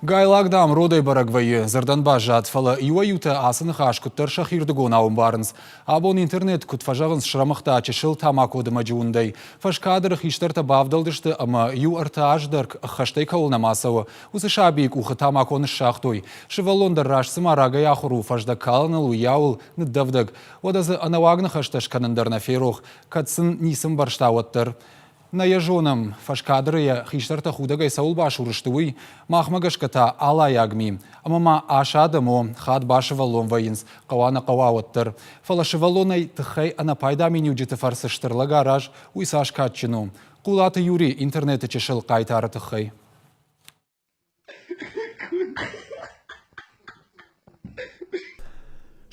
Гайлаг, дам, родӕй бӕрӕг вӕййы, дзырдӕн баззад, фӕлӕ иуӕй-иутӕ ацы ныхас куыддӕр сӕхирдыгонау ӕмбарынц. Абон интернет, куыд фӕзӕгъынц, срӕмыгъта чысыл тамакодымӕджы уындӕй. Фӕскадры хистӕртӕ бавдӕлдысты ӕмӕ иу-ӕртӕ аз дӕр ӕххӕстӕй кӕуыл нӕма цӕуы, уыцы сабийы къухы тамако ныссагътой. Сывӕллон дӕр раст цыма рагӕй ахуыр у фӕздӕг калыныл, уыйау ыл ныддӕвдӕг. Уӕдӕ дзы ӕнӕуаг ныхӕстӕ скӕнын дӕр нӕ ферох, кӕд сын ницы мбӕрста, уӕддӕр. Нӕ йӕ зонӕм, фӕскадры йӕ хистӕртӕ худӕгӕй цӕуыл басур сты, уый. Махмӕ гӕсгӕ та алайаг ми. Ӕмӕ ма ас адӕм, о, хатт басывӕллон вӕййынц, хъӕуа нӕ хъӕуа, уӕддӕр. Фӕлӕ сывӕллонӕй тыххӕй ӕнӕпайда миниуджыты фӕрцы стыр лӕг араз, уый цас кадджын у. Хъулаты Юрий интернеты чысыл хъайтары тыххӕй.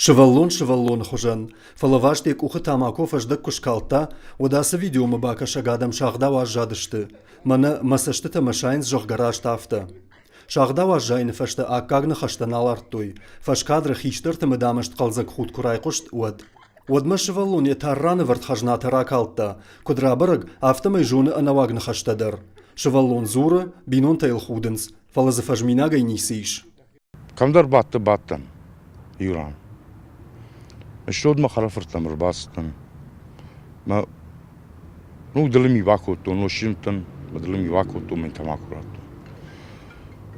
Сывӕллон сывӕллоны хуызӕн, фӕлӕ васт йӕ къухы тамако фӕздӕг куы скалдта, уӕд ацы видеомӕ бакӕсӕг адӕм сагъдау аззадысты. Мӕнӕ мӕ цӕстытӕ мӕ сайынц, зӕгъгӕ, раст афтӕ. Сагъдау аззайыны фӕстӕ аккаг ныхӕстӕ нал ардтой, фӕскадры хистӕрты мыдамӕст хъӕлдзӕг худт куы райхъуыст, уӕд. Уӕдмӕ сывӕллон йӕ тар ранӕвӕрд хӕзнатӕ ракалдта, куыд рабӕрӕг, афтӕмӕй зоны ӕнӕуаг ныхӕстӕ дӕр. Сывӕллон дзуры, бинонтӕ йыл худынц, фӕлӕ дзы фӕзминагӕй ницы ис. Кӕмдӕр бадты бадтӕн иу ран. Ссод мӕ хӕрӕфырттӕм ӕрбацыдтӕн. Мӕ ну дылы ми бакодтон, нозтджынтӕн мӕ дылы ми бакодтон, мӕ тамако радтон.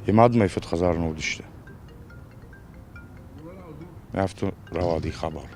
Йӕ мад мӕ фыд хӕдзары нӕ уыдысты. Афтӕ рауади хабар.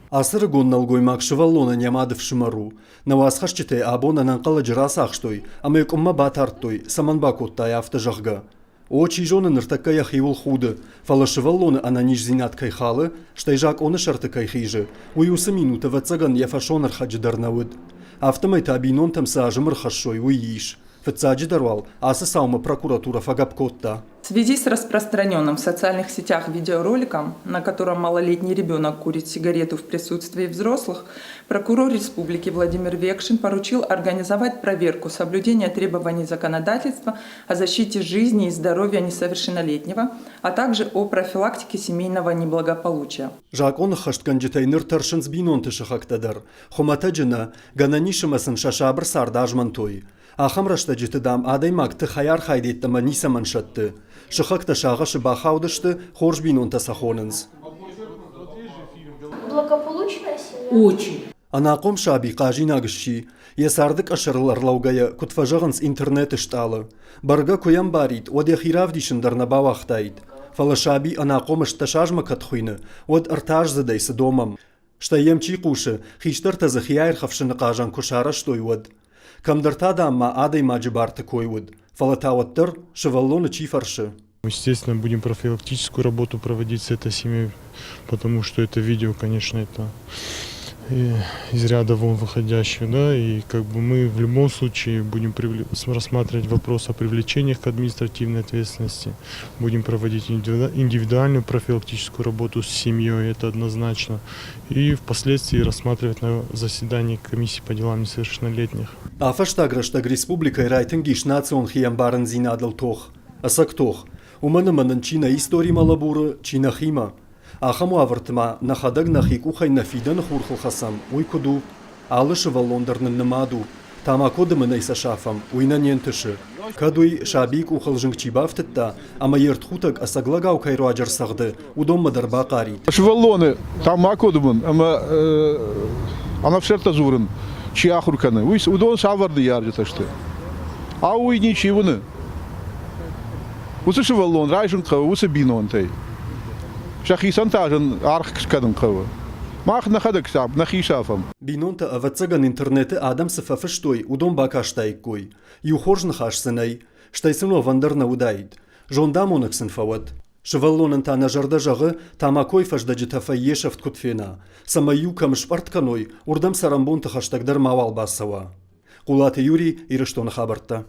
Ацы рыгон нӕлгоймаг сывӕллонӕн йӕ мады фсымӕр у. Нӕ уацхӕсджытӕй абон ӕнӕнхъӕлӕджы рацахстой ӕмӕ йӕ къуыммӕ батардтой, цӕмӕн бакодтай афтӕ, зӕгъгӕ. О, чи зоны, ныртӕккӕ йӕхиуыл худы, фӕлӕ сывӕллоны ӕнӕниздзинад кӕй халы, стӕй закъоны сӕрты кӕй хизы, уый уыцы минут, ӕвӕццӕгӕн, йӕ фӕсонӕрхӕджы дӕр нӕ уыд. Афтӕмӕй та бинонтӕм цы азым ӕрхӕссой, уый ис. Фыццаджыдӕр уал ацы цаумӕ прокуратурӕ фӕгӕпп кодта. В связи с распространенным в социальных сетях видеороликом, на котором малолетний ребенок курит сигарету в присутствии взрослых, прокурор республики Владимир Векшин поручил организовать проверку соблюдения требований законодательства о защите жизни и здоровья несовершеннолетнего, а также о профилактике семейного неблагополучия. Закъоны ххӕстгӕнджытӕй ныр тӕрсынц бинонты сыхӕгтӕ дӕр. Хуымӕтӕджы нӕ, гӕнӕн ис ӕмӕ сын сӕ сабыр цард азмӕнтой. Ахӕм рӕстӕджыты, дам, адӕймаг тыхӕй архайд йеддӕмӕ ницӕмӕн сӕтты. Сыхӕгтӕ сагъӕсы бахаудысты, хорз бинонтӕ сӕ хонынц. Благополучная семья? Очень. Ӕнахъом саби хъазинаг сси, йӕ царды къӕсӕрыл ӕрлӕугӕйӕ, куыд фӕзӕгъынц интернеты стъалы. Бӕргӕ куы йӕм барид, уӕд йӕхи равдисын дӕр нӕ бауагътаид. Фӕлӕ саби ӕнахъом 18 азмӕ кӕд хуыйны, уӕд ӕртӕаздзыдӕй цы домӕм? Стӕй йӕм чи хъусы, хистӕртӕ дзы хиаирхӕфсыны хъазӕн куы сарӕзтой, уӕд. Кӕмдӕр та, дам, ма адӕймаджы барты кой уыд, фӕлӕ та уӕддӕр сывӕллоны чи фӕрсы? Естественно, будем профилактическую работу проводить с этой семьей, потому что это видео, конечно, это из ряда вон выходящее, да, и как бы мы в любом случае будем рассматривать вопрос о привлечении к административной ответственности, будем проводить индивидуальную профилактическую работу с семьей, это однозначно, и впоследствии рассматривать на заседании комиссии по делам несовершеннолетних. А фӕстаг рӕстӕг республикӕйы райтынг ис национ хиӕмбарындзинадыл тох. Ӕцӕг тох. Уымӕн ӕмӕ нын чи нӕ историмӕ лӕбуры, чи нӕхимӕ. Ахӕм уавӕрты ма нӕхӕдӕг нӕхи къухӕй нӕ фидӕны хурхыл хӕцӕм, уый куыд у? Алы сывӕллон дӕр нын нымад у. Тамако дымынӕй сӕ сафӕм, уый нӕ не нтысы. Кӕд уый сабийы къухыл зынг чи бафтыдта ӕмӕ йе ртхутӕг ӕцӕг лӕгау кӕй руаджы ӕрцӕгъды, уыдонмӕ дӕр бахъарид. Сывӕллоны тамако дымын ӕмӕ ӕнӕфсӕртӕ дзурын чи ахуыр кӕны, уый уыдон цавӕр ныййарджытӕ сты? Ау, уый ничи уыны. Уыцы сывӕллон райсын хъӕуы уыцы бинонтӕй. Сӕхицӕн та зын аргъ скӕнын хъӕуы. Мах нӕхӕдӕг нӕхи сафӕм. Бинонтӕ, ӕвӕццӕгӕн, интернеты адӕм цы фӕфыстой, уыдон бакастаиккой. Иу хорз ныхас дзы нӕй, стӕй сын уӕвӕн дӕр нӕ уыдаид. Зондамонӕг сын фӕуӕд. Сывӕллонӕн та нӕ зӕрдӕ зӕгъы, тамакойы фӕздӕджы тӕфӕй йе сӕфт куыд фена, цӕмӕй-иу кӕм спъӕртт кӕной, уырдӕм цӕрӕнбонты хӕстӕгдӕр мауал бацӕуа. Хъулаты Юрий, Ирыстоны хабӕрттӕ.